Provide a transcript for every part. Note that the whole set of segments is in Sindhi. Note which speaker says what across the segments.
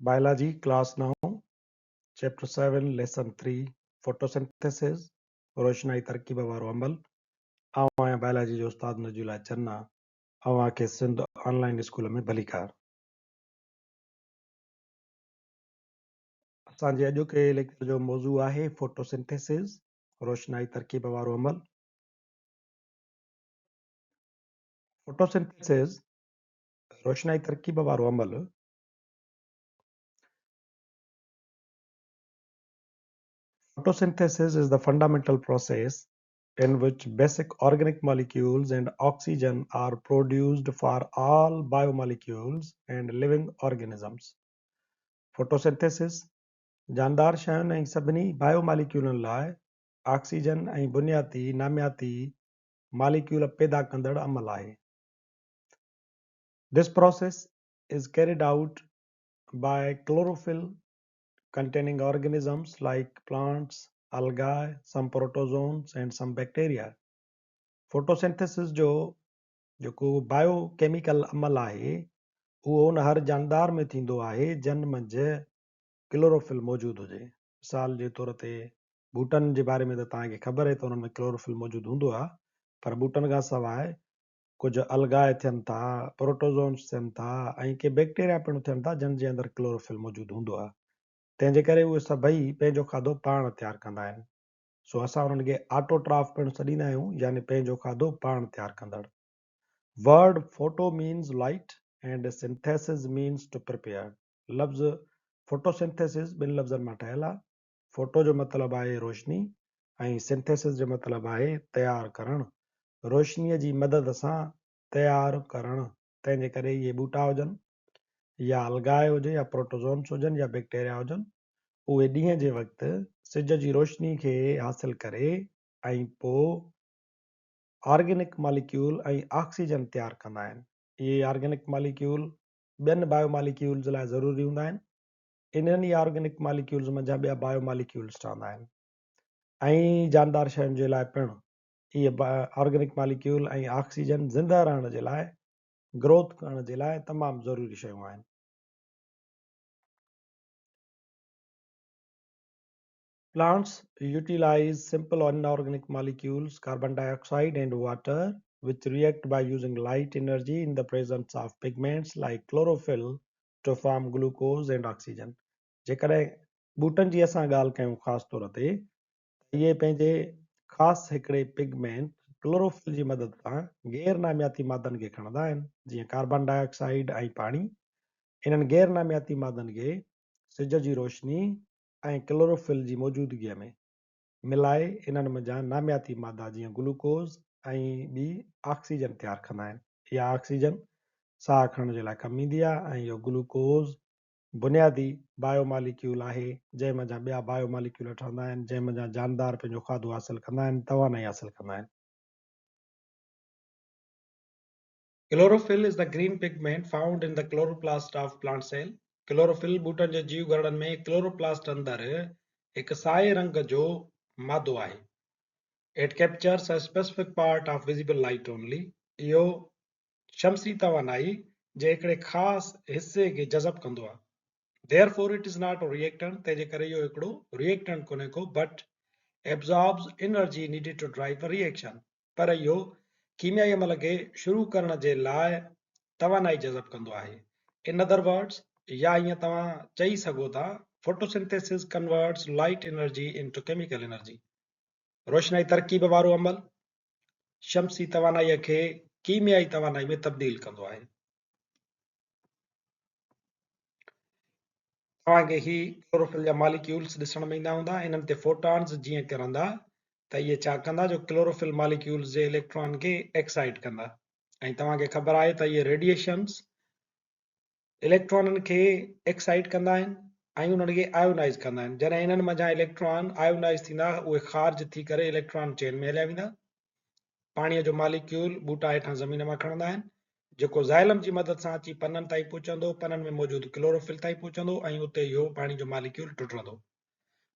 Speaker 1: Biology class نائون، chapter seven lesson three photosynthesis, روشنائي ترڪيب وارو عمل. آئون آهيان بائلاجي جو استاد نجي الله چنا، اوهان کي سنڌ آن لائين اسڪول ۾ ڀليڪار. اسان جي اڄوڪي ليڪچر جو موضوع آهي فوٽوسنٿيسز، روشنائي ترڪيب وارو عمل. فوٽوسنٿيسز، روشنائي ترڪيب وارو عمل، Photosynthesis is the fundamental process in which basic organic molecules and oxygen are produced for all biomolecules and living organisms. Photosynthesis جاندار شين ۽ سڀني بايوماليڪيولن لاء آڪسيجن ۽ بنيادي نامياتي ماليڪيول پيدا ڪندڙ عمل آهي. This process is carried out by chlorophyll containing organisms like plants, algae, some protozoans and some bacteria. Photosynthesis جو جيڪو بايو ڪيميڪل عمل آهي اهو ان هر جاندار ۾ ٿيندو آهي جن منجهه ڪلوروفل موجود هجي. مثال جي طور تي ٻوٽن جي باري ۾ ته توهان کي خبر آهي ته انهن ۾ ڪلوروفل موجود هوندو آهي پر ٻوٽن کان سواء ڪجهه الگاء ٿين ٿا، پروٽوزونس ٿين ٿا ۽ ڪي بيڪٽيريا پڻ ٿين ٿا جن جي اندر ڪلوروفل موجود هوندو آهي. تنهن جي ڪري اهي سڀئي پنهنجو کاڌو پاڻ تيار ڪندا آهن. سو اسان انهن کي آٽوٽراف پڻ سڏيندا آهيون يعني پنهنجو کاڌو پاڻ تيار ڪندڙ. Word photo means light and synthesis means to prepare. لفظ فوٽوسنٿيسز ٻن لفظن مان ٺهيل آهي. فوٽو جو مطلب آهي روشني ۽ سنٿيسز جو مطلب آهي تيار ڪرڻ، روشنيء جي مدد سان تيار ڪرڻ، تنهن جي ڪري اهي ٻوٽا هجن يا الگاء هجي يا پروٽوزونس هجن يا بيڪٽيريا هجن، اهي ڏينهن جي وقت سج جي روشني کي حاصل ڪري ۽ پوء آرگينڪ ماليڪيول ۽ آڪسيجن تيار ڪندا آهن. اهي آرگينڪ ماليڪيول ٻين بايو ماليڪيولز لاء ضروري هوندا آهن. انهن ئي آرگينڪ ماليڪيولز منجهان ٻيا بايو ماليڪيولز ٺهندا آهن ۽ جاندار شين جي لاء پڻ اهي آرگينڪ ماليڪيول ۽ آڪسيجن زنده رهڻ جي لاء گروٿ ڪرڻ جي لاء تمام ضروري شيون آهن. Plants utilize simple inorganic molecules, carbon dioxide and water, which react by using light energy in the presence of pigments like chlorophyll to form glucose and oxygen. جيڪڏهن ٻوٽن جي اسان ڳالهه ڪيون خاص طور تي ته اهي پنهنجي خاص هڪڙي پگمينٽ ڪلوروفل جي مدد سان غير نامياتي مادن کي کڻندا آهن جيئن ڪاربان ڊاء آڪسائيڊ ۽ پاڻي. انهن غير نامياتي مادن کي سج جي روشني ۽ ڪلوروفل جي موجودگيء ۾ ملائي انهن منجهان نامياتي مادا جيئن گلوڪوز ۽ ٻي آڪسيجن تيار ڪندا آهن. اها آڪسيجن ساهه کڻڻ جي لاء ڪم ايندي آهي ۽ اهو گلوڪوز بنيادي بايو ماليڪيول آهي جنهن منجهان ٻيا بايو ماليڪيول ٺهندا آهن جنهن منجهان جاندار پنهنجو کاڌو حاصل ڪندا آهن، توانائي حاصل ڪندا آهن. Chlorophyll is the green pigment found in the chloroplast of plant cell. Chlorophyll ٻوٽن جي جيو گهرڙن ۾ ڪلوروپلاسٽ اندر هڪ سائي رنگ جو مادو آهي. It captures a specific part of visible light only. اهو شمسي توانائي جي هڪڙي خاص حصي کي جذب ڪندو آهي. Therefore it is not a reactant تنهن جي ڪري اهو هڪڙو ريئيڪٽنٽ ڪونهي ڪو but absorbs energy needed to drive a reaction. پر اهو ڪيميائي عمل کي شروع ڪرڻ جي لاء توانائي جذب ڪندو آهي. In other words يا ائين توهان چئي سگهو ٿا Photosynthesis converts light energy into chemical energy روشنائي ترڪيب وارو عمل شمسي توانائي کي ڪيميائي توانائي ۾ تبديل ڪندو آهي. توهان کي هي ڪلوروفل جا ماليڪيولز ڏسڻ ۾ ايندا هوندا. انهن تي فوٽانز جيئن ڪرندا ته اهي ڇا ڪندا جو ڪلوروفل ماليڪيولز جي اليڪٽران کي ايڪسائيٽ ڪندا ۽ توهان کي خبر آهي ته اهي ريڊيئيشنز اليڪٽرانن کي ايڪسائيٽ ڪندا آهن ۽ انهن کي آيونائيز ڪندا آهن. جڏهن انهن منجهان اليڪٽران آيونائيز ٿيندا اهي خارج ٿي ڪري اليڪٽران چين ۾ هليا ويندا. پاڻيء جو ماليڪيول ٻوٽا هيٺان زمين مان کڻندا آهن، جيڪو زائلم جي مدد سان اچي پنن تائين پهچندو، پنن ۾ موجود ڪلوروفل تائين پهچندو ۽ اتي اهو پاڻي جو ماليڪيول ٽٽندو.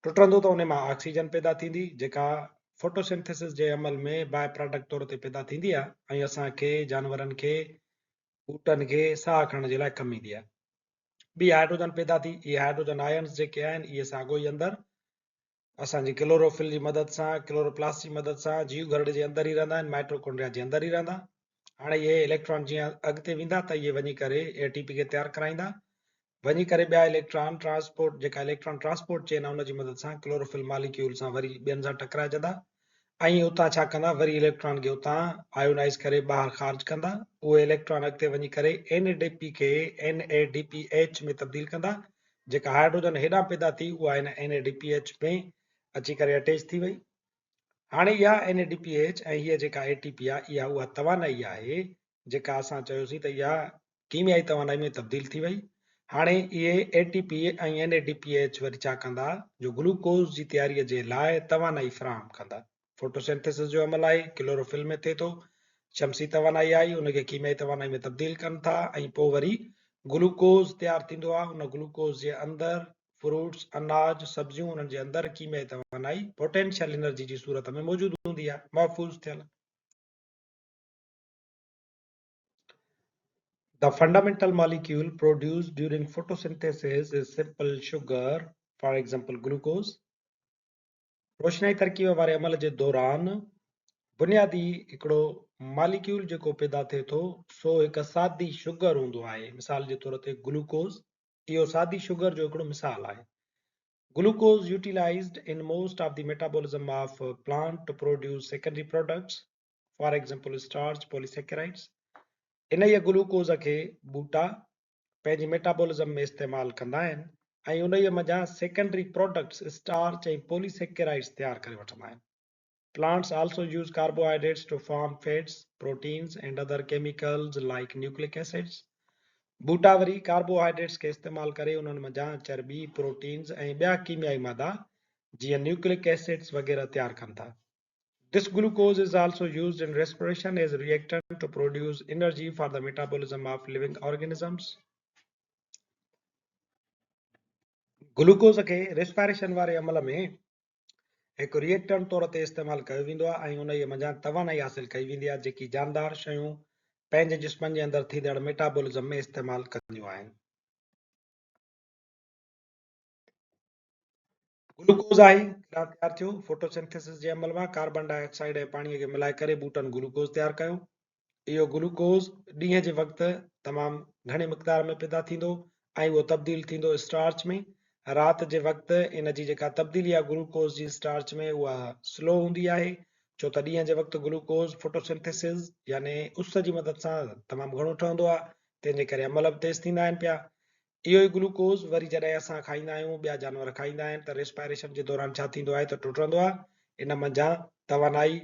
Speaker 1: ٽٽندو ته ان مان آڪسيجن پيدا ٿيندي، جيڪا فوٽوسنٿيسز جي عمل ۾ باء پراڊڪٽ طور تي پيدا ٿيندي آهي ۽ اسان کي، جانورن کي، ٻوٽن کي ساهه کڻڻ جي لاء ڪم ايندي آهي. ٻي هائڊروجن پيدا ٿي، اهي هائڊروجن آئنز جيڪي آهن اهي ساڳيو ئي اندر اسان جي ڪلوروفل جي مدد سان، ڪلوروپلاسٽ جي مدد سان جيو گهرڙي جي اندر ئي رهندا آهن، مائٽوڪونڊريا جي اندر ئي رهندا. هاڻي اهي اليڪٽران جيئن اڳتي ويندا ته اهي وڃي ڪري اي ٽي پي کي تيار ڪرائيندا، وڃي ڪري ٻيا اليڪٽران ٽرانسپورٽ جيڪا اليڪٽران ٽرانسپورٽ چين آهي ان جي مدد سان ڪلوروفل ماليڪيول سان وري ٻين سان ٽڪرائجندا ۽ اتان ڇا ڪندا وري اليڪٽران کي اتان آيونائيز ڪري ٻاهر خارج ڪندا. اهي اليڪٽران اڳتي وڃي ڪري اين اي ڊي پي کي اين اي ڊي پي ايڇ ۾ تبديل ڪندا. جيڪا هائڊروجن هيڏانهن پيدا ٿي اها هن اين اي ڊي پي ايڇ ۾ اچي ڪري اٽيچ ٿي وئي. هاڻي اها اين اي ڊي پي ايڇ ۽ هيء جيڪا اي ٽي پي آهي اها اها توانائي آهي جيڪا اسان چيوسين ته اها ڪيميائي توانائي ۾ تبديل ٿي وئي. هاڻي اهي اي ٽي پي ۽ اين اي ڊي پي ايڇ وري ڇا ڪندا جو گلوڪوز جي تياريء جي لاء توانائي فراهم ڪندا. فوٽوسينٿيسز جو عمل آهي، ڪلوروفل ۾ ٿئي ٿو، شمسي توانائي آئي، ان کي ڪيميائي توانائي ۾ تبديل ڪن ٿا ۽ پوء وري گلوڪوز تيار ٿيندو آهي، ان گلوڪوز جي اندر فروٽس، اناج، سبزيون انهن جي اندر ڪيميائي توانائي پوٽينشل انرجي جي صورت ۾ موجود هوندي آهي، محفوظ ٿيل. The fundamental molecule produced during photosynthesis is simple sugar, for example glucose. روشنائي ترڪيب واري عمل جي دوران بنيادي هڪڙو ماليڪيول جيڪو پيدا ٿئي ٿو سو هڪ سادي شگر هوندو آهي، مثال جي طور تي گلوڪوز اهو سادي شگر جو هڪڙو مثال آهي. Glucose utilized in most of the metabolism of plant to produce secondary products. For example starch, polysaccharides. انهيء گلوڪوز کي ٻوٽا پنهنجي ميٽابولزم ۾ استعمال ڪندا آهن ۽ انهيء منجهان سيڪنڊري پراڊڪٽس اسٽارچ ۽ پوليسيڪيرائيڊس تيار ڪري وٺندا آهن. Plants also use carbohydrates to form fats, proteins and other chemicals like nucleic acids. ٻوٽا وري ڪاربوهائيڊريٽس کي استعمال ڪري انهن منجهان چرٻي، پروٽينز ۽ ٻيا ڪيميائي مادا جيئن نيوڪليڪ ايسڊس وغيره تيار ڪن ٿا. This glucose is also used in respiration as reactant to produce energy for the metabolism of living organisms. Glucose کي ريسپائريشن واري عمل ۾ هڪ ريئيڪٽنٽ طور تي استعمال ڪيو ويندو آهي ۽ انهيء منجهان توانائي حاصل ڪئي ويندي آهي جيڪي جاندار شيون پنهنجي جسمن جي اندر ٿيندڙ ميٽابولزم ۾ استعمال ڪنديون آهن. گلوڪوز آهي ڪڏهن تيار ٿيو؟ فوٽوسنٿيسس جي عمل مان ڪاربان ڊاء آڪسائيڊ ۽ پاڻيء کي ملائي ڪري ٻوٽن گلوڪوز تيار ڪيو. اهو گلوڪوز ڏينهن جي وقت تمام گهڻي مقدار ۾ پيدا ٿيندو ۽ اهو تبديل ٿيندو اسٽارچ ۾. رات جي وقت ان جي جيڪا تبديلي آهي گلوڪوز جي اسٽارچ ۾ اها سلو هوندي آهي ڇو ته ڏينهن جي وقت گلوڪوز فوٽوسنٿيسز يعني اس جي مدد سان تمام گهڻو ٺهندو آهي تنهن جي ڪري عمل به تيز ٿيندا آهن پيا. اهو ئي گلوڪوز وري جڏهن اسان کائيندا آهيون، ٻيا جانور کائيندا آهن ته ريسپائريشن جي دوران ڇا ٿيندو آهي ته ٽٽندو آهي، ان منجهان توانائي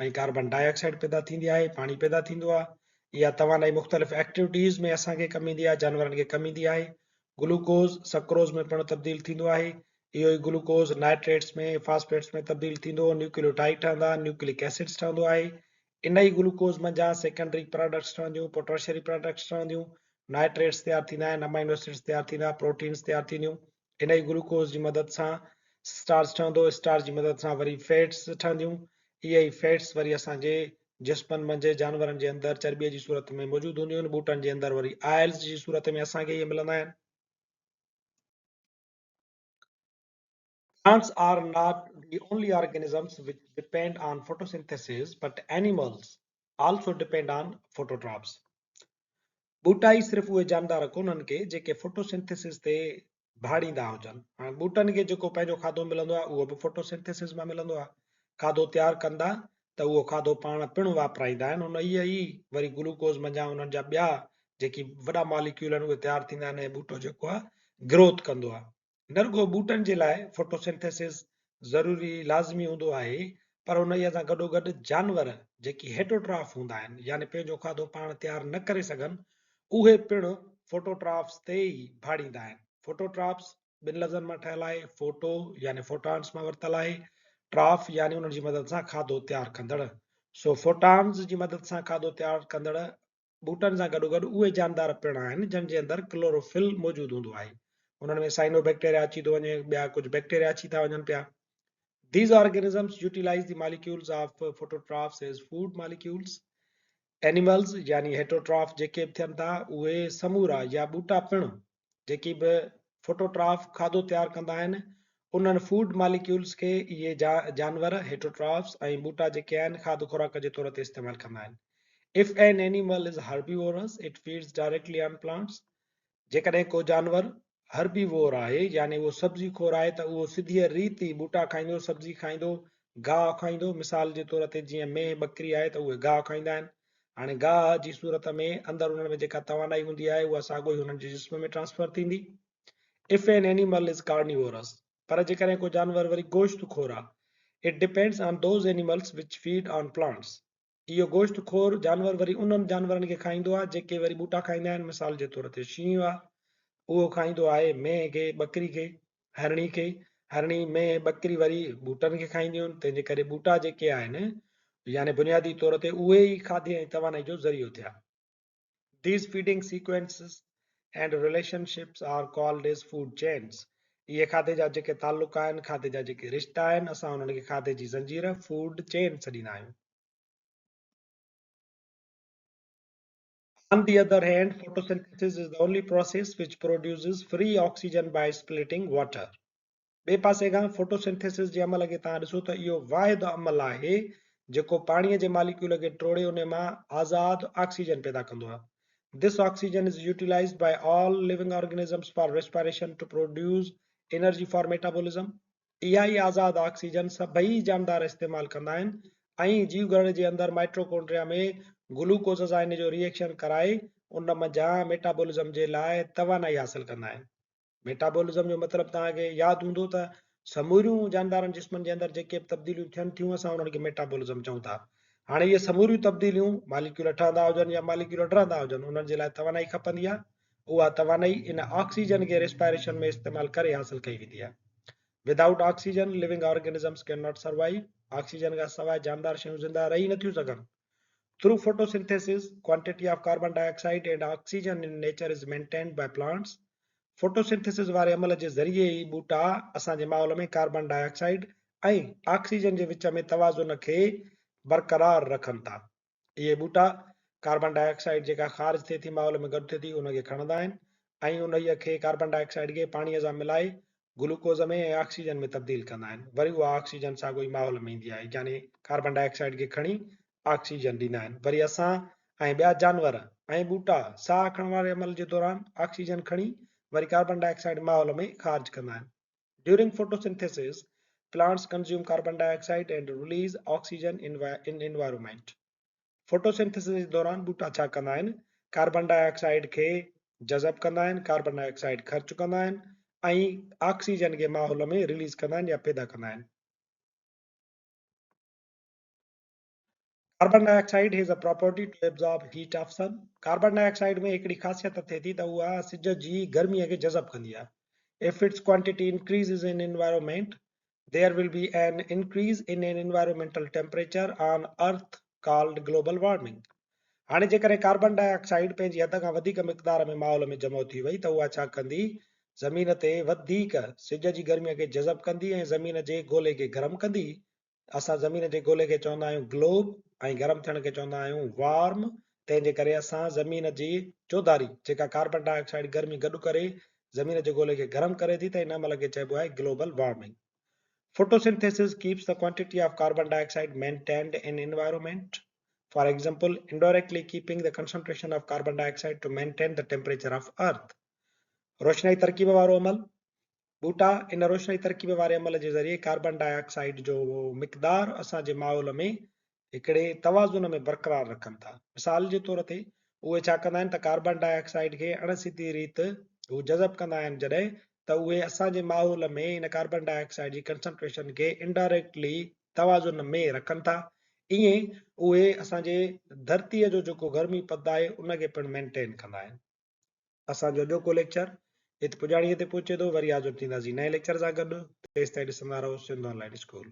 Speaker 1: ۽ ڪاربن ڊاء آڪسائيڊ پيدا ٿيندي آهي، پاڻي پيدا ٿيندو آهي. اها توانائي مختلف ايڪٽيوٽيز ۾ اسان کي ڪم ايندي آهي، جانورن کي ڪم ايندي آهي. گلوڪوز سڪروز ۾ پڻ تبديل ٿيندو آهي. اهو ئي گلوڪوز نائٽريٽس ۾، فاسفيٽس ۾ تبديل ٿيندو، نيوڪليوٽائيڊ ٺهندا، نيوڪليڪ ايسڊس ٺهندو آهي. انهيء گلوڪوز منجهان سيڪنڊري پراڊڪٽس ٺهنديون، پوء ٽرشري پراڊڪٽس ٺهنديون، نائٽريٽس تيار ٿيندا آهن، امائنو ايسڊس تيار ٿيندا، پروٽينز تيار ٿينديون. انهيء گلوڪوز جي مدد سان اسٽارچ ٺهندو، اسٽارچ جي مدد سان وري فيٽس ٺهنديون. اهي ئي فيٽس وري اسان جي جسمن منجهه جانورن جي اندر چرٻيء جي صورت ۾ موجود هونديون آهن، ٻوٽن جي اندر وري آئلز جي صورت ۾ اسان کي اهي ملندا آهن. Plants are not the only organisms which depend on photosynthesis, but animals also depend on phototrophs. ٻوٽا ئي صرف اهي جاندار ڪونهن ڪي جيڪي فوٽوسنٿيسز تي ڀاڙيندا هجن. هاڻي ٻوٽن کي جيڪو پنهنجو کاڌو ملندو آهي اهو به فوٽوسنٿيسز مان ملندو آهي. کاڌو تيار ڪندا ته اهو کاڌو پاڻ پڻ واپرائيندا آهن. انهيء ئي وري گلوڪوز منجهان انهن جا ٻيا جيڪي وڏا ماليڪيول آهن اهي تيار ٿيندا آهن ۽ ٻوٽو جيڪو آهي گروٿ ڪندو آهي. نه رڳو ٻوٽن جي لاء فوٽوسنٿيسز ضروري لازمي هوندو آهي پر انهيء سان گڏوگڏ جانور جيڪي هيٽوٽراف هوندا آهن يعني پنهنجو کاڌو پاڻ تيار نه ڪري سگهن اهي پڻ فوٽوٽرافس تي ئي ڀاڙيندا آهن. فوٽوٽرافس ٻن لفظن مان ٺهيل آهي فوٽو يعني فوٽانس مان ورتل آهي ٽراف يعني انهن جي مدد سان کاڌو تيار ڪندڙ سو فوٽانز جي مدد سان کاڌو تيار ڪندڙ ٻوٽن سان گڏوگڏ اهي جاندار پڻ آهن جن جي اندر ڪلوروفل موجود هوندو آهي. انهن ۾ سائنو بيڪٽيريا اچي ٿو وڃي، ٻيا ڪجهه بيڪٽيريا اچي ٿا وڃن پيا. These organisms utilize the molecules of phototrophs as food molecules. Animals يعني هيٽوٽراف جيڪي به ٿين ٿا اهي سمورا يا ٻوٽا پڻ. جيڪي به فوٽوٽراف کاڌو تيار ڪندا آهن، انهن فوڊ ماليڪيولز کي اهي جانور، هيٽروٽرافس، ۽ ٻوٽا جيڪي آهن کاڌ خوراڪ جي طور تي استعمال ڪندا آهن. If an animal is herbivorous, it feeds directly on plants. جيڪڏهن ڪو جانور هربيوور آهي يعني اهو سبزي خور آهي ته اهو سڌيء ريت ئي ٻوٽا کائيندو، سبزي کائيندو، گاهه کائيندو، مثال جي طور تي جيئن مينهن ٻڪري آهي ته اهي گاهه کائيندا آهن. هاڻي گاهه جي صورت ۾ اندر انهن ۾ جيڪا توانائي هوندي آهي اها ساڳو ئي هنن جي جسم ۾ ٽرانسفر ٿيندي. If an animal is carnivorous، پر جيڪڏهن ڪو جانور وري گوشت خور آ، It depends on those animals which feed on plants، اهو گوشت خور جانور وري انهن جانورن کي کائيندو آ جيڪي وري ٻوٽا کائيندا آهن، مثال جي طور تي شينهن آ اهو کائيندو آهي مينهن کي، ٻڪري کي، هرڻي کي، هرڻي، مينهن، ٻڪري وري ٻوٽن کي کائينديون آهن، تنهن جي ڪري ٻوٽا جيڪي آهن يعني بنيادي طور تي اهي ئي کاڌي ۽ توانائي جو ذريعو ٿيا. These feeding sequences and relationships are called as food chains. اهي کاڌي جا جيڪي تعلق آهن، کاڌي جا جيڪي رشتا آهن، اسان انهن کي کاڌي جي زنجير، Food chain، سڏيندا آهيون. On the other hand, photosynthesis is the only process which produces free oxygen by splitting water. ٻئي پاسي کان فوٽوسنٿيسز جي عمل کي توهان ڏسو ته اهو واحد عمل آهي جيڪو پاڻي جي ماليڪيول کي ٽوڙي ان مان آزاد آڪسيجن پيدا ڪندو آهي. This oxygen is utilized by all living organisms for respiration to produce energy for metabolism. اها ئي آزاد آڪسيجن سڀئي جاندار استعمال ڪندا آهن ۽ جيوگهرڙي جي اندر مائٽوڪونڊريا ۾ گلوڪوز سان ان جو ري ايڪشن ڪرائي ان منجهان ميٽابولزم جي لاء توانائي حاصل ڪندا آهن. ميٽابولزم جو مطلب توهان کي ياد هوندو ته سموريون جاندارن جسمن جي اندر جيڪي به تبديليون ٿين ٿيون اسان انهن کي ميٽابولزم چئون ٿا. هاڻي اهي سموريون تبديليون ماليڪيول ٺهندا هجن يا ماليڪيول ڊهندا هجن انهن جي لاء توانائي کپندي آهي. اها توانائي ان آڪسيجن کي ريسپائريشن ۾ استعمال ڪري حاصل ڪئي ويندي آهي. Without oxygen living organisms can not survive, oxygen کان سواء جاندار شيون زنده رهي نٿيون سگهن. Through photosynthesis, quantity of carbon dioxide and oxygen in nature is maintained by plants, photosynthesis واري عمل جي ذريعي ئي ٻوٽا اسان جي ماحول ۾ ڪاربان ڊاء آڪسائيڊ ۽ آڪسيجن جي وچ ۾ توازن کي برقرار رکن ٿا. اهي ٻوٽا ڪاربان ڊاء آڪسائيڊ جيڪا خارج ٿئي ٿي ماحول ۾ گڏ ٿئي ٿي ان کي کڻندا آهن ۽ انهيء کي ڪاربان ڊاء آڪسائيڊ کي پاڻيء سان ملائي گلوڪوز ۾ ۽ آڪسيجن ۾ تبديل ڪندا آهن وري اها آڪسيجن ساڳو ئي ماحول ۾ ايندي آهي يعني ڪاربان ڊاء آڪسائيڊ کي کڻي آڪسيجن ڏيندا آهن وري اسان ۽ ٻيا جانور ۽ ٻوٽا ساهه کڻڻ واري عمل جي دوران آڪسيجن کڻي وري ڪاربان ڊاء آڪسائيڊ ماحول ۾ خارج ڪندا آهن. During photosynthesis, plants consume carbon dioxide and release oxygen in environment. Photosynthesis جي دوران ٻوٽا ڇا ڪندا آهن؟ ڪاربان ڊاء آڪسائيڊ کي جذب ڪندا آهن، ڪاربان ڊاء آڪسائيڊ خرچ ڪندا آهن ۽ آڪسيجن کي ماحول ۾ رليز ڪندا آهن يا پيدا ڪندا آهن. Carbon dioxide has a property to absorb heat of sun. Carbon dioxide ۾ هڪڙي خاصيت ٿئي ٿي ته اها سج جي گرميء کي جذب ڪندي آهي. If its quantity increases in environment, there will be an increase in an environmental temperature on earth called global warming. هاڻي جيڪڏهن ڪاربان ڊاء آڪسائيڊ پنهنجي حد کان وڌيڪ مقدار ۾ ماحول ۾ جمع ٿي وئي ته اها ڇا ڪندي؟ زمين تي وڌيڪ سج جي گرميء کي جذب ڪندي ۽ زمين جي گولي کي گرم ڪندي. اسان زمين جي گولي کي چوندا آهيون گلوب ۽ گرم ٿيڻ کي چوندا آهيون وارم، تنهن جي ڪري اسان زمين جي چوڌاري جيڪا ڪاربان ڊاء آڪسائيڊ گرمي گڏ ڪري زمين جي گولي کي گرم ڪري ٿي ته ان عمل کي چئبو آهي global warming. Photosynthesis keeps the quantity of carbon dioxide maintained in environment, for example indirectly keeping the concentration of carbon dioxide to maintain the temperature of earth. روشنائي ترڪيب وارو عمل، ٻوٽا ان روشنائي ترڪيب واري عمل جي ذريعي ڪاربان ڊاء آڪسائيڊ جو مقدار اسان جي ماحول ۾ هڪڙي توازن ۾ برقرار رکن ٿا. مثال جي طور تي اهي ڇا ڪندا آهن ته ڪاربان ڊاء آڪسائيڊ کي اڻ سڌي ريت هو جذب ڪندا آهن جڏهن ته اهي اسان جي ماحول ۾ ان ڪاربان ڊاء آڪسائيڊ جي ڪنسنٽريشن کي انڊائريڪٽلي توازن ۾ رکن ٿا. ائين اهي اسان جي ڌرتيء جو جيڪو گرمي پد آهي ان کي پڻ مينٽين ڪندا آهن. اسان جو اڄوڪو ليڪچر هت پڄاڻيء تي پهچي ٿو. وري حاضر ٿينداسين نئين ليڪچر سان گڏ. تيستائين ڏسندا رهو سنڌ آن لائين اسڪول.